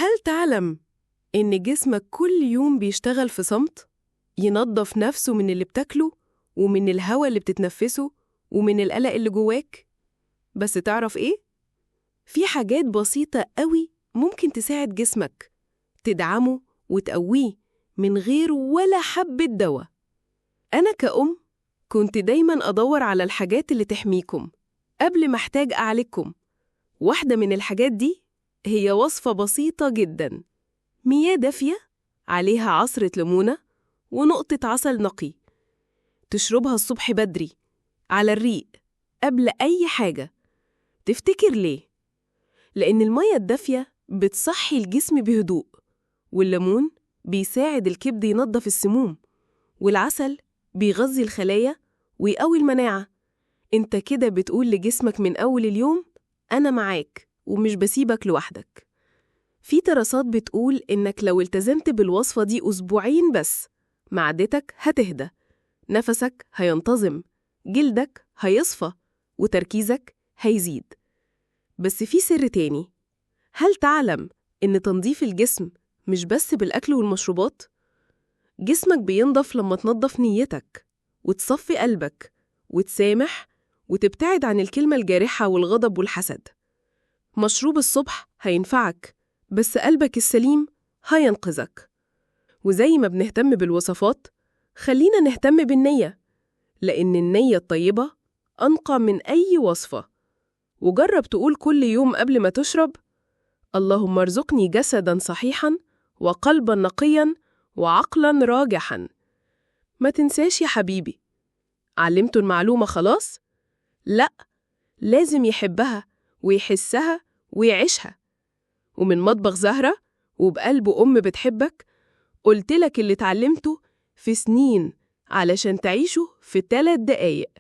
هل تعلم إن جسمك كل يوم بيشتغل في صمت؟ ينظف نفسه من اللي بتاكله ومن الهوا اللي بتتنفسه ومن القلق اللي جواك؟ بس تعرف إيه؟ في حاجات بسيطة قوي ممكن تساعد جسمك، تدعمه وتقويه من غير ولا حبة دواء. أنا كأم كنت دايماً أدور على الحاجات اللي تحميكم قبل ما أحتاج أعالجكم. واحدة من الحاجات دي هي وصفة بسيطة جداً: مياه دافية عليها عصرة ليمونة ونقطة عسل نقي، تشربها الصبح بدري على الريق قبل أي حاجة. تفتكر ليه؟ لأن المية الدافية بتصحي الجسم بهدوء، والليمون بيساعد الكبد ينظف السموم، والعسل بيغذي الخلايا ويقوي المناعة. انت كده بتقول لجسمك من أول اليوم: أنا معاك ومش بسيبك لوحدك. في دراسات بتقول إنك لو التزمت بالوصفة دي أسبوعين بس، معدتك هتهدى، نفسك هينتظم، جلدك هيصفى، وتركيزك هيزيد. بس في سر تاني: هل تعلم إن تنظيف الجسم مش بس بالأكل والمشروبات؟ جسمك بينضف لما تنظف نيتك وتصفي قلبك وتسامح وتبتعد عن الكلمة الجارحة والغضب والحسد. مشروب الصبح هينفعك، بس قلبك السليم هينقذك. وزي ما بنهتم بالوصفات، خلينا نهتم بالنية، لأن النية الطيبة أنقى من أي وصفة. وجرب تقول كل يوم قبل ما تشرب: اللهم ارزقني جسدا صحيحا وقلبا نقيا وعقلا راجحا. ما تنساش يا حبيبي، علمته المعلومة خلاص؟ لأ، لازم يحبها ويحسها ويعيشها. ومن مطبخ زهرة وبقلب أم بتحبك، قلتلك اللي اتعلمته في سنين علشان تعيشه في 3 دقايق.